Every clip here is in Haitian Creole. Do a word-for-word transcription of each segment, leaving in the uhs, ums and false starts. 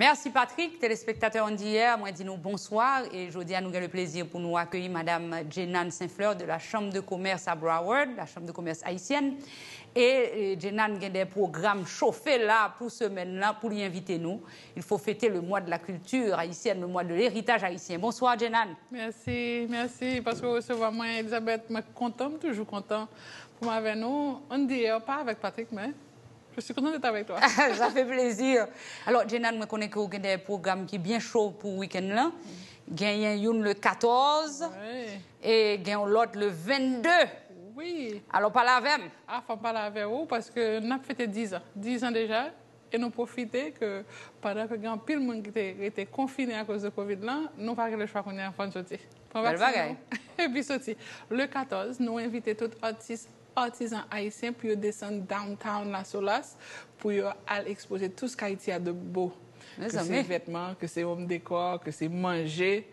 Mèsi Patrick, telespektatè Ann Di Yè, mwen di nou bonswa e jodi a nou gen le plezi pou nou akeyi Madam Jenan Saint Fleur de la Chambre de Commerce à Broward, la Chambre de Commerce haïtienne. E e, Jenan gen de pwogram chofe la pou semèn lan pou li envite nou. Il faut fêter le mois de la culture haïtienne, le mois de l'héritage haïtien. Bonswa Jenan. Mèsi, mèsi paske w resevwa mwen Elizabeth, mwen kontan, m toujou kontan pou m avè nou. Ann Di Yè, pa avèk Patrick men. Je suis contente d'être avec toi. Ça fait plaisir. Alò, Jenan, mwen konnen ke w gen de pwogram ki byen cho pou wikenn lan. Genyen youn le katòz e gen yon lòt le vennde. Wi. Alò, pale avè m. A, fò m pale avè ou paske n ap fete diz an. Diz an deja. E nou pwofite ke pandan ke gen anpil moun ki te rete konfine akoz de kovid lan, nou pa gen lechwa kounye a fò n soti. Pran vaksen nou epi soti. Le katòz, nou envite tout atis, atizan ayisyen pou yo desann downtown Lasolas pou yo al ekspoze tout sa k Ayiti a de bo. Ke se vètman, ke se home decor, ke se manje.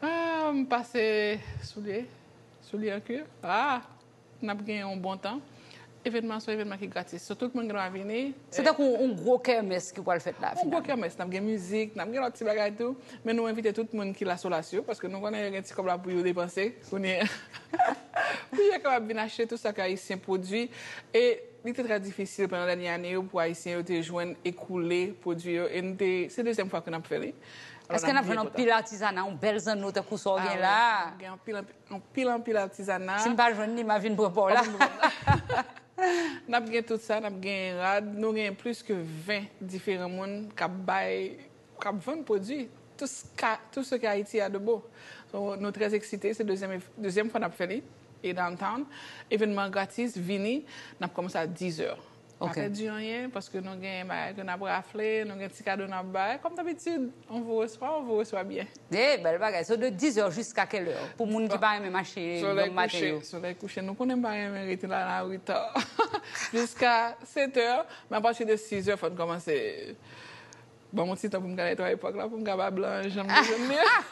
Ah, m pase soulye, soulye an kir. Ah! N ap gen yon bon tan. Evènman an se yon evènman ki gratis. So tout moun gen dwa vini. Se tankou yon gwo kèmès ki pral fèt la finalman. Yon gwo kèmès. N ap gen mizik, n ap gen lòt ti bagay tou. Men nou envite tout moun ki Lasolas yo, paske nou konnen yo gen ti kòb la pou yo depanse kounye a. Pou yo kapab vin achte tout sa ke Ayisyen pwodui. E li te trè difisil pandan dènye ane yo pou Ayisyen yo te jwenn ekoule pwodui yo. E nou te, se dezyèm fwa ke n ap fè li. Èske n ap jwenn anpil atizana, yon bèl zanno tankou sa w gen la? Gen anpil, anpil. Anpil, anpil atizana. Si m pa jwenn li, m a vin pran pa w la. N ap gen tout sa, n ap gen rad. Nou gen plis ke ven diferan moun k ap bay, k ap vann pwodui. Tout sa, tout ce que Haïti a de beau. So, nou trè eksite. Se dezyèm, dezyèm fwa n ap fè li. E downtown. Evènman an gratis, vini. N ap kòmanse a diz è. Pa pèdi anyen, paske nou gen bagay ke n ap rafle, nou gen ti kado n ap bay. Kòm dabitid, on vous reçoit, on vous reçoit bien. E, bèl bagay. So, de diz è jiska kèl è? Pou moun ki pa renmen mache granm maten yo. Solèy kouche, nou konnen m pa renmen rete nan lari ta. Jiska sèt è, men apati de sis è, fò n kòmanse. Ban m yon ti tan pou m ka netwaye pak la, pou m ka ba blan an jan m bezwen li an.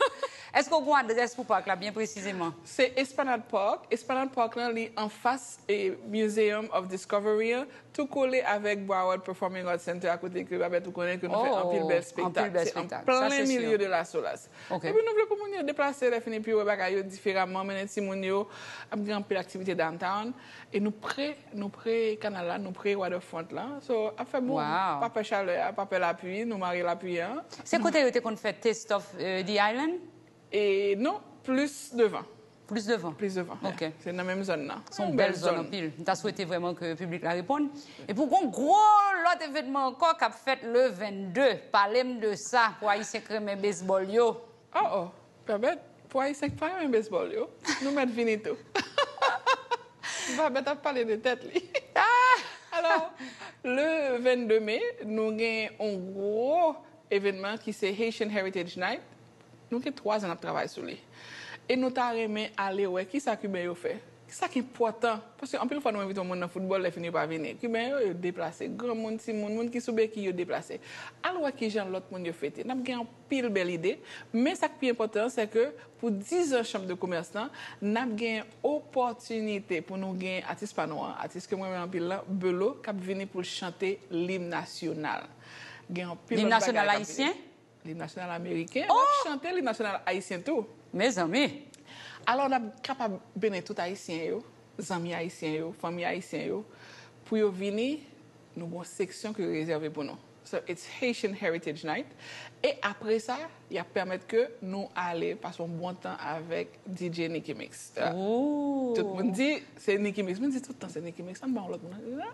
Èske w gen yon adrès pou pak la, byen presizeman? Se Esplanade Park. Esplanade Park lan, li anfas e Museum of Discovery an, tou kole avèk Broward Performing Arts Center, akote ke Babette ou konnen ke nou fè anpil bèl spektak. Se an plen milye de Lasolas. Epi nou vle pou moun yo deplase, lè fini, epi wè bagay yo diferaman, mennen timoun yo. Ap gen anpil aktivite downtown. E nou pre, nou pre kanal la, nou pre waterfront la. So, ap fè bon, pa pè chalè a, pa pè lapli, nou mare lapli an. Se kote yo te konn fè Taste of eh, the Island? E non, plis devan. Plis devan? Plis devan. Ok. Se nan menm zòn nan. Se yon bèl zòn anpil. M ta swete vrèman ke piblik la reponn. Epi w gen yon gwo lòt evènman ankò k ap fèt le vennde. Pale m de sa pou Ayisyen k renmen bezbòl yo. Oh, oh. Babette, pou Ayisyen k pa renmen bezbòl yo, nou mèt vini tou. Babette ap pale de tèt li. Alò, le vennde me, nou gen yon gwo evènman ki se Haitian Heritage Night. Nou gen twa zan n ap travay sou li. E nou ta renmen ale wè kisa Kiben yo fè. Kisa k enpòtan? Paske anpil fwa nou envite yon moun nan foutbòl, lè fini yo pa vini. Kiben yo, yo deplase. Granmoun, timoun, moun ki sou beki, yo deplase. Al wè kijan lòt moun yo fete. N ap gen anpil bèl ide. Men sa k pi enpòtan an, se ke pou diz an Chambre de Commerce lan, n ap gen opòtinite pou nou gen atis pa nou an, atis ke mwen renmen anpil lan, Belo, k ap vini pou l chante lim nasyonal. Gen anpil lòt bagay k ap vini. Lim nasyonal ayisyen? Lim nasyonal ameriken, n ap chante lim nasyonal ayisyen tou. Mezanmi! Alò, n ap kapab benen tout Ayisyen yo, zanmi ayisyen yo, fanmi ayisyen yo, pou yo vini, nou gen yon seksyon ke yo rezève pou nou. So, it's Haitian Heritage Night. E apre sa, y ap pèmèt ke nou ale pase yon bon tan avèk D J Nicky Mix. Tout moun di, se Nicky Mix. Mwen di tout tan, se Nicky Mix. Ann ba yon lòt moun.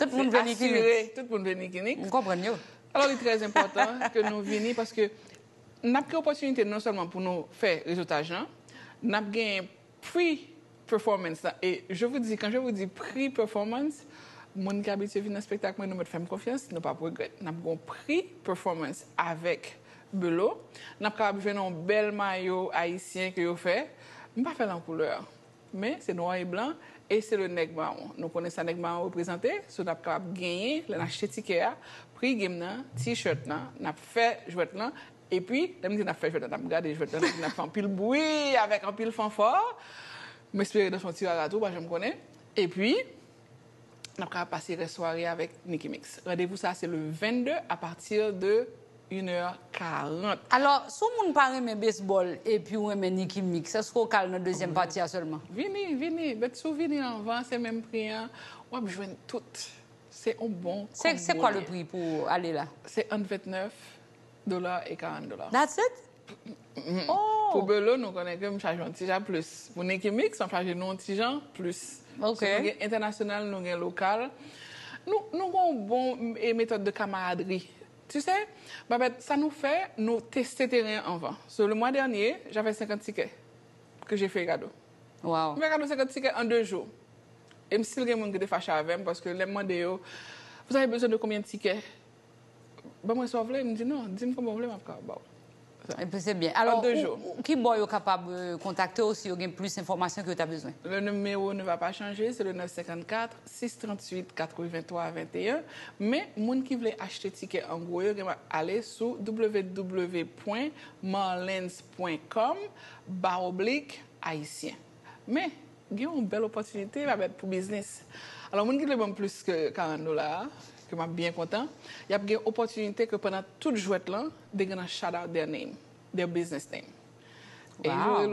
Tout moun vle Nicky Mix. Tout moun vle Nicky Mix. M konprann yo. Alò, li trè enpòtan ke nou vini paske n ap gen opòtinite non sèlman pou nou fè rezotaj lan, n ap gen pre-performance lan. E je vous dis, quand je vous dis pre-performance, moun ki abitye vin nan spektak mwen, nou mèt fè m konfyans, nou p ap regrèt. N ap gen yon pre-performance avèk Belo. N ap kapab jwenn yon bèl mayo ayisyen ke yo fè. M pa fè l an koulè. Men, se nwa e blan, e se le nèg mawon. Nou konnen sa nèg mawon reprezante, so n ap kapab genyen, lè n achte tikè a, pre-game nan, T-shirt lan, n ap fè jwèt lan, epi, lè m di n ap fè jwèt lan, n ap gade jwèt lan, n ap fè anpil bri, avèk anpil fanfò. M espere nan fè yon ti rara tou, pa janm konnen. Epi, n ap kapab pase rès sware avèk Nicky Mix. Randevou sa a se le vennde a pati de Une heure quarante. Alò, si yon moun pa renmen baseball epi ou renmen Nicki Mix, èske w ka al nan dezyèm pati a sèlman? Vini, vini. But si w vini anvan, se menm pri an, w ap jwenn tout. Se yon bon Se se kwa le pri pou ale la? Se ant vennèf dola e karant dola. That's it? Pou Belo, nou konnen ke m chaje yon ti jan plis. Pou Nicki Mix, m ap chaje nou yon ti jan plis. Ok. So, nou gen entènasyonal, nou gen lokal. Nou, nou gen yon bon e metòd de kamaradri. Tu sais, Babette, sa nou fè, nou teste teren an anvan. So, le mois dernier, j'avais cinquante tickets que j'ai fait cadeau. Wow. M fè kado senkant tikè an de jou. E m still gen moun ki te fache avè m paske lè m mande yo, vous avez besoin de combien de tickets? Ban mwen sa w vle, m di non, di m konbyen w vle, m ap ka ba w. Epi se byen. Alò, An de ou- jou. ou- ki bò yo kapab euh, kontakte w si yo gen plis enfòmasyon ke yo ta bezwen? Le numéro ne va pas changer, c'est le neuf cinquante-quatre, six trente-huit, quatre-vingt-trois, vingt et un. Men, moun ki vle achte tikè an gwo yo, gen ale sou w w w point marlens point com barre oblique haïtien. Men, gen yon bèl opòtinite, Babette, pou biznis. Alò, moun ki vle ban m plis ke karant dola, ke m ap byen kontan, y ap gen opòtinite ke pandan tout jwèt lan, they gonna shout out their name, their business name. E Wow. yo